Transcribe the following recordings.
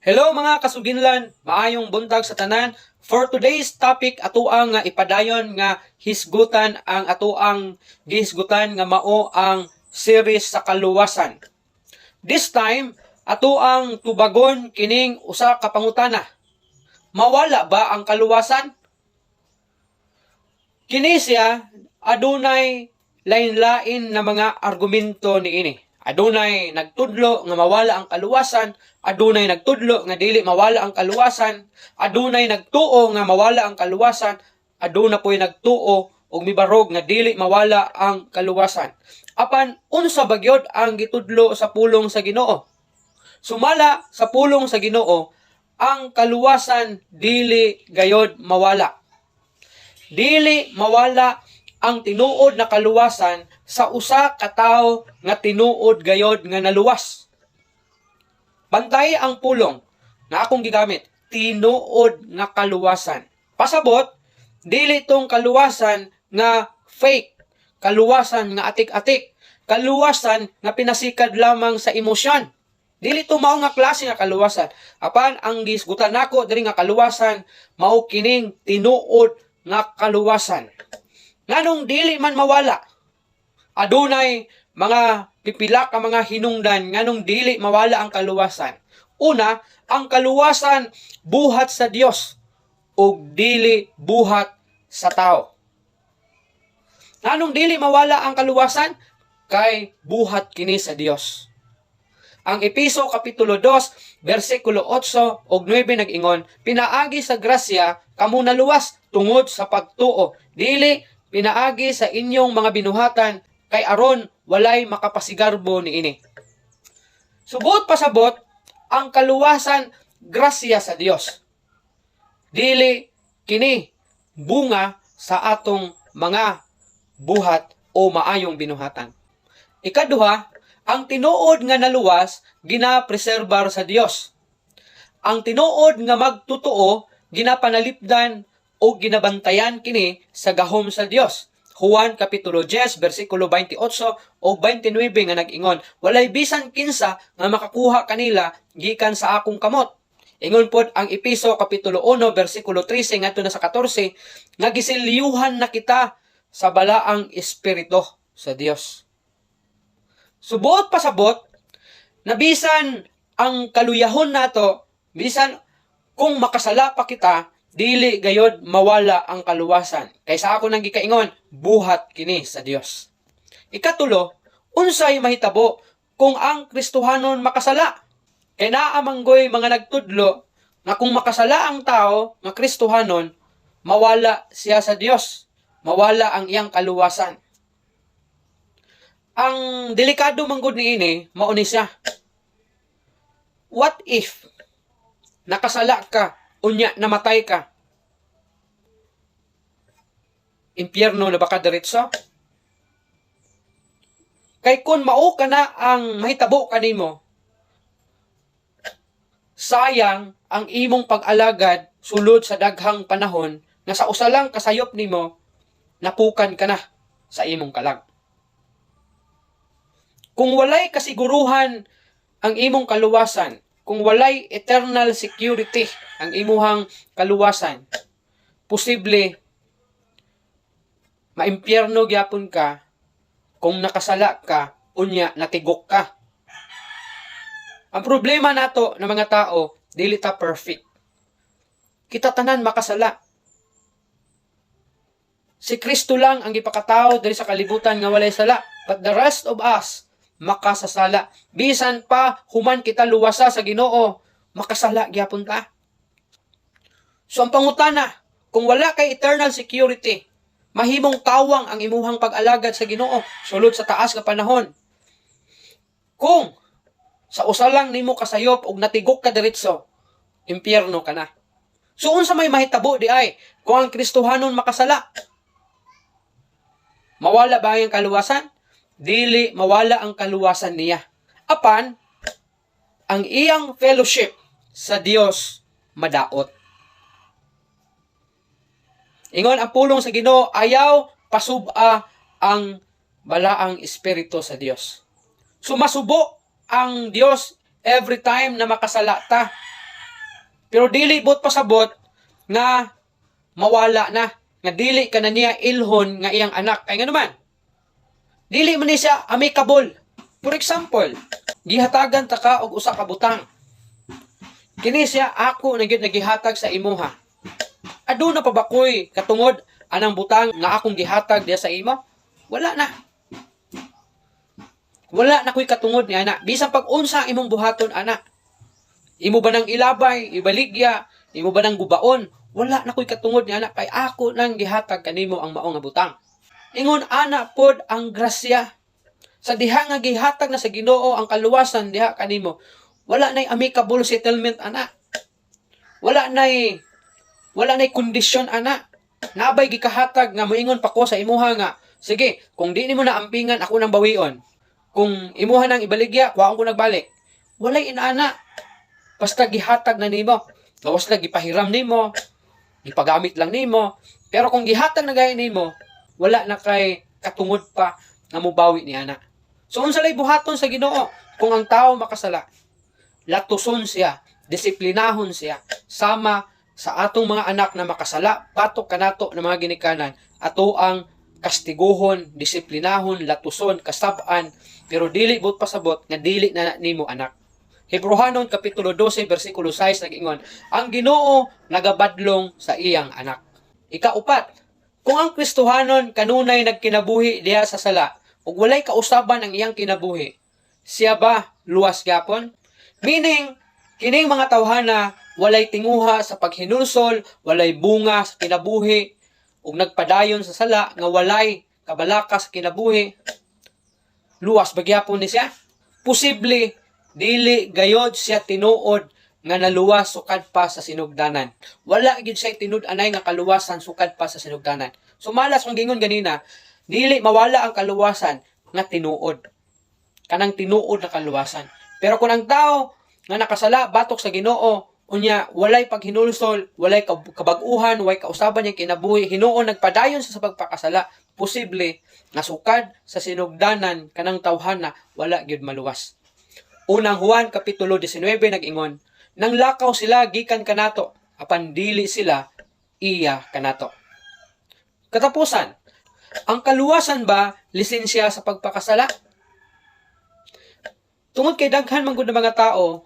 Hello, mga kasuginlan, maayong buntag sa tanan. For today's topic, atoang nga ipadayon nga hisgutan ang atoang gihisgutan nga mao ang series sa kaluwasan. This time, atoang tubagon kining usa ka pangutana. Mawala ba ang kaluwasan? Kini siya adunay lain-lain na mga argumento niini. Adunay nagtudlo nga mawala ang kaluwasan, adunay nagtudlo nga dili mawala ang kaluwasan, adunay nagtuo nga mawala ang kaluwasan, aduna po'y nagtuo og mibarog nga dili mawala ang kaluwasan. Apan unsa ba gyud ang gitudlo sa pulong sa Ginoo? Sumala sa pulong sa Ginoo, ang kaluwasan dili gayod mawala. Dili mawala ang tinuod na kaluwasan sa usa ka tawo nga tinuod gayod nga naluwas. Bantay ang pulong nga akong gigamit, tinuod nga kaluwasan. Pasabot, dili tong kaluwasan nga fake, kaluwasan nga atik-atik, kaluwasan nga pinasikad lamang sa emosyon. Dili to mao nga klase nga kaluwasan. Apan ang gisgutan nako diri nga kaluwasan mao kining tinuod nga kaluwasan. Nganong dili man mawala? Adunay mga pipila ka mga hinungdan nganong dili mawala ang kaluwasan. Una, ang kaluwasan buhat sa Dios ug dili buhat sa tao. Nganong dili mawala ang kaluwasan? Kay buhat kini sa Dios. Ang Epeso kapitulo 2 bersikulo 8 ug 9 nag-ingon, "Pinaagi sa grasya kamo naluwas tungod sa pagtuo. Dili pinaagi sa inyong mga binuhatan, kay aron walay makapasigarbo niini." Subot pasabot, ang kaluwasan grasya sa Dios. Dili kini bunga sa atong mga buhat o maayong binuhatan. Ikaduha, ang tinuod nga naluwas ginapreserbar sa Dios. Ang tinuod nga magtotoo ginapanalipdan o ginabantayan kini sa gahom sa Dios. Juan kapitulo 10 bersikulo 28 o 29 nga nag-ingon, "Walay bisan kinsa nga makakuha kanila gikan sa akong kamot." Ingon pod ang Epeso kapitulo 1 bersikulo 13 ngadto na sa 14 nga giselyuhan na kita sa balaang espiritu sa Dios. Subot pasabot, na bisan ang kaluyahon nato, bisan kung makasala pa kita, dili gayod mawala ang kaluwasan. Kay sa ako nang gikaingon, buhat kini sa Dios. Ikatulo, unsay mahitabo kung ang Kristohanon makasala? Kay naa manggoy mga nagtudlo nga kung makasala ang tao nga Kristohanon, mawala siya sa Dios, mawala ang iyang kaluwasan. Ang delikado manggod niini, mao ni siya. What if nakasala ka, unya namatay ka? Impyerno na ba ka diretso? Kay kung mao ka na ang mahitabo kanimo, sayang ang imong pag-alagad sulod sa daghang panahon nga sa usa lang kasayop nimo, napukan ka na sa imong kalag. Kung walay kasiguruhan ang imong kaluwasan, kung walay eternal security ang imuhang kaluwasan, posible maimpyerno gyapon ka kung nakasala ka, unya natigok ka. Ang problema nato ng mga tao, dili ta perfect. Kita tanan makasala. Si Kristo lang ang gipakatao diri sa kalibutan nga walay sala, but the rest of us makasasala. Bisan pa human kita luwasa sa Ginoo, makasala gyapon ta. So ang pangutana, kung wala kay eternal security, mahimong kawang ang imuhang pag-alagad sa Ginoo sulod sa taas nga panahon. Kung sa usa lang nimo kasayop og natigok ka diretso, impyerno ka na. So unsa may mahitabo di ay kung ang Kristohanon makasala? Mawala ba ang kaluwasan? Dili mawala ang kaluwasan niya. Apan ang iyang fellowship sa Dios madaot. Ingon ang pulong sa Ginoo, "Ayaw pasub-a ang balaang espiritu sa Dios." Sumasubo ang Dios every time na makasala ta. Pero dili buot pasabot nga mawala na, nga dili ka na niya ilhon nga iyang anak. Kay ngano man? Dili man ni siya amicable. For example, gihatagan ta ka og usa ka butang. Kini siya ako na gyud nagihatag sa imuha. Aduna pa ba koy katungod anang butang nga akong gihatag diya sa imo? Wala na. Wala na ko'y katungod ni ana. Bisan pag unsa ang imong buhaton ana. Imo ba nang ilabay, ibaligya, imo ba nang gubaon? Wala na ko'y katungod ni ana kay ako nang gihatag kanimo ang mao nga butang. Ingon ana pod ang grasya. Sa diha nga gihatag na sa Ginoo ang kaluwasan diha kanimo, wala nay amicable settlement ana. Wala nay kondisyon ana. Naa bay gikahatag nga moingon pa ko sa imuha nga, "Sige, kung di nimo na ampingan, ako nang bawion. Kung imuha nang ibaligya, kuhaon ko nagbalik." Walay inana. Basta gihatag na nimo. Gawas lang gipahiram nimo, gipagamit lang nimo. Pero kung gihatag na gaya nimo, wala na kay katungod pa nga mobawi ni ana. So unsa lay buhaton sa Ginoo kung ang tao makasala? Latuson siya, disiplinahon siya, sama sa atong mga anak na makasala, batok kanato ng mga ginikanan, ato ang kastiguhon, disiplinahon, latuson, kasab-an, pero dili buot pasabot nga dili na nimo anak. Hebrohanon kapitulo 12 bersikulo 6 nag-ingon, ang Ginoo nagabadlong sa iyang anak. Ikaupat, kung ang Kristohanon kanunay nagkinabuhi diha sa sala ug walay kausaban ang iyang kinabuhi, siya ba luwas gyapon? Meaning, kining mga tawhana walay tinguha sa paghinulsol, walay bunga sa kinabuhi, ug nagpadayon sa sala nga walay kabalaka sa kinabuhi, luwas ba gyapon ni siya? Posible dili gayod siya tinuod nga naluwas sukad pa sa sinugdanan. Wala gyud siya tinud-anay nga kaluwasan sukad pa sa sinugdanan. So malas kung gingon ganina, dili mawala ang kaluwasan nga tinuod. Kanang tinuod na kaluwasan. Pero kung ang tao nga nakasala batok sa Ginoo, unya walay paghinulsol, walay kabag-uhan, walay kausaban niyang kinabuhi, hinuon nagpadayon sa pagpakasala, posible nga sukad sa sinugdanan kanang tawhana wala gyud maluwas. Unang Juan kapitulo 19 nag-ingon, nang lakaw sila gikan kanato, apan dili sila iya kanato. Katapusan, ang kaluwasan ba lisensya sa pagpakasala? Tungod kay daghan man gud na mga tao,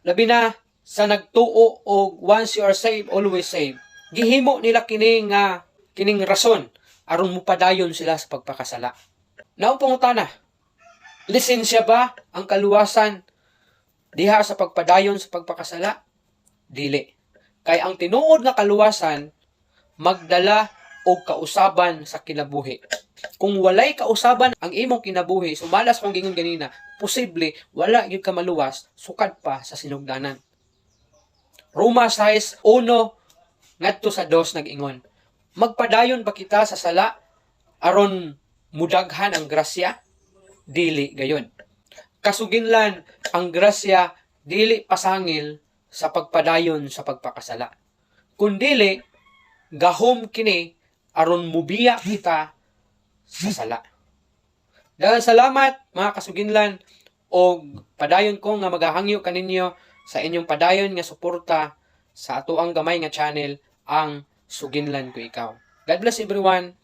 labi na sa nagtuo og once you are saved, always saved. Gihimo nila kini nga kining rason aron mupadayon sila sa pagpakasala. Naong pangutana, lisensya ba ang kaluwasan diha sa pagpadayon sa pagpakasala? Dili. Kay ang tinuod nga kaluwasan magdala og kausaban sa kinabuhi. Kung walay kausaban ang imong kinabuhi, sumalas kong gingon ganina, posible wala gyud ka maluwas sukad pa sa sinugdanan. Roma 6:1 ngadto sa 2 nag-ingon, magpadayon ba kita sa sala aron mudaghan ang grasya? Dili gayon. Kasuginlan, ang grasya dili pasangil sa pagpadayon sa pagpakasala. Kung dili, gahom kini aron mubiya kita sa sala. Daghang salamat, mga kasuginlan, og padayon ko nga magahangyo kaninyo sa inyong padayon nga suporta sa ato ang gamay nga channel, ang Suginlan Ko Ikaw. God bless everyone.